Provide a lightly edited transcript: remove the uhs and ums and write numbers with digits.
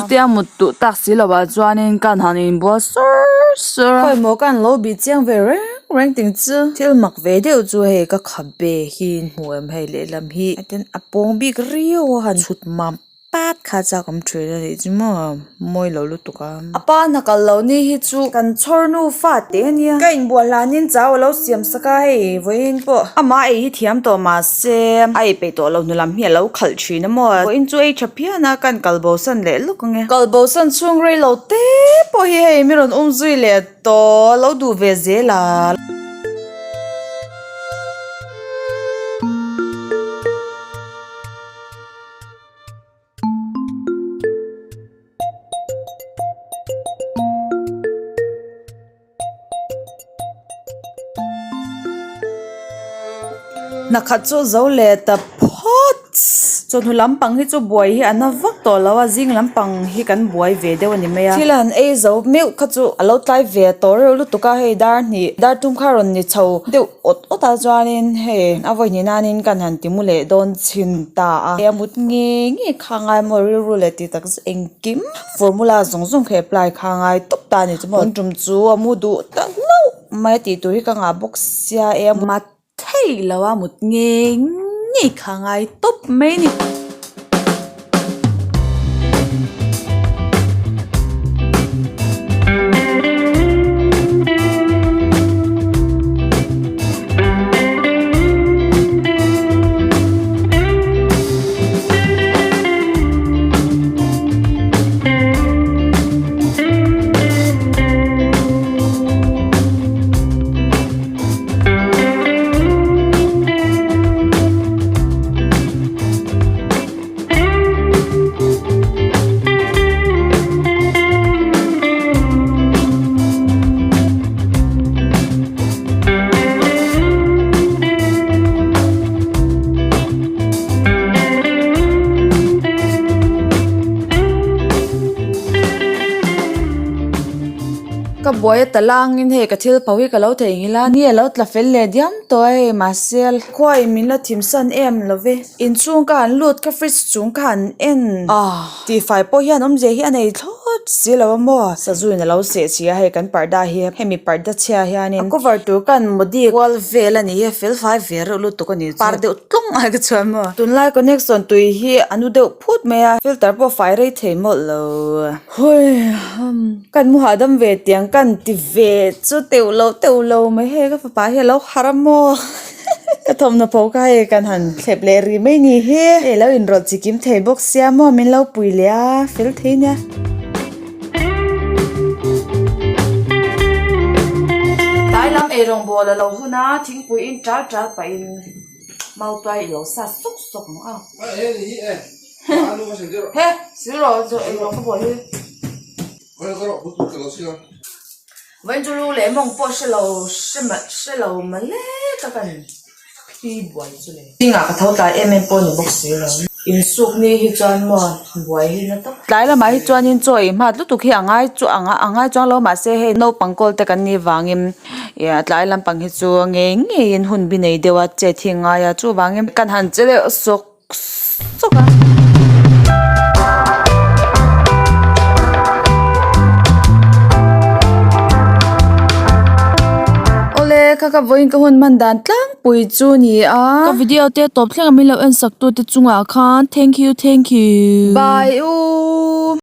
Chutia mut duh tak si lovah chuanin kan han inbual sur sur a. Khawi maw kan lo bih chiang ve reng reng ting chu. Thil mak ve deuh chu hei ka khap ve hi hmu em hei lehlam hi a ten a pawng bik riau a han chhut mam pat kha chak awm thin a nih chu maw mawi lo lutuk a. A pa hna kal lo ni hi chu kan chhawr nu fa te a nia. Ka inbual hlanin chau a lo siam sak a hei vawiin pawh amah ei hi thiam tawh mahse a ei peih tawh lo hnu lam hi a lo khalh thin a maw. Vawiin chu ei tha phian a kan kal bo san leh lawk ang e. Kal bo san chhung rei lo te pawh hi hei mi rawn um zui leh tawh lo duh ve zel a. Hna khat chu zo leh ta phawt chawhnu lampang hi chu buai hi a na vak tawh lo a zing lampang hi kan buai ve deuh a ni mai a thil han ei zo meuh kha chu a lo tlai ve tawh reuh lutuk a hei dar hnih dar tum kha rawn ni chho deuh awt awt a chuanin hei a vawi hnih nanin kan han ti mu leh dawn chhin ta a a mut nge nge kha ngai maw rilru leh tih tak zet engkim formula zawng zawng kha apply kha ngai tawp ta a ni chu maw tun tum chu a mu duh ta hlauh mai a tih tur hi ka ngah bawk sia e a mat thei lo a mut nge nge kha ngai tawp mai a ni. Ka buai a talangin hei ka thil pho hi ka lo theihnghilh a ni a lo tla fel leh diam tawh a hei mahse khuain min la thimsan em lo ve. Inchhung ka han lut ka fridge chung ka han en tihfai pawh hian awmzia hi a nei thlawt si lo a maw sazu in a lo seh chhi a hei kan parda hi hemi parda chhia hianin a cover tur kan modi kual vel a ni hi fel fai ve reuh lutuk a ni chu par deuh tlung ai ka chuan maw tunlai connection tui hi a nu deuh phut mai a filter pawh fai rei thei mawlh lo hawihamm kan mu hahdam ve tiang kan ti ve chu teuh lo teuh lo mai hei ka fapa hi a lo harh a maw. Ka thawmhnaw pho kha hei kan han thlep leh rih mai ni hi. Hei lo inrawlh chi kim thei bawk sia maw min lo pui leh a fel thei nia. Tlai lam eirawng bawl a lo hun a, thingpui in ṭal ṭal pahin mautuai i lo sa sawk sawk ang a. He, sir rawh chu eirawng ka bawl hi. Vawiin chu lu leh mawng pawh hre lo hre mah hre lo mah le ka kan phi buai chu le. Zingah ka tho tlai em em pawh ni bawk si lo. Insuk ni hi chuan maw buai hi na tak. Tlai lamah hi chuanin chaw ei hmat lutuk hi a ngai chu a a ngai chuang lo mahse hei naupang kawl te kan nih vangin ih tlai lampang hi chu ngei ngeiin hun bi nei deuh a chet hi a ngai a chuvangin kan han che deuh sawk sawk a. Awle kha ka vawiin ka hun hman dan tlangpui chu ni a. Ka video te tawp thleng a min lo en sak tu te chungah khan thank you thank you. Bye u.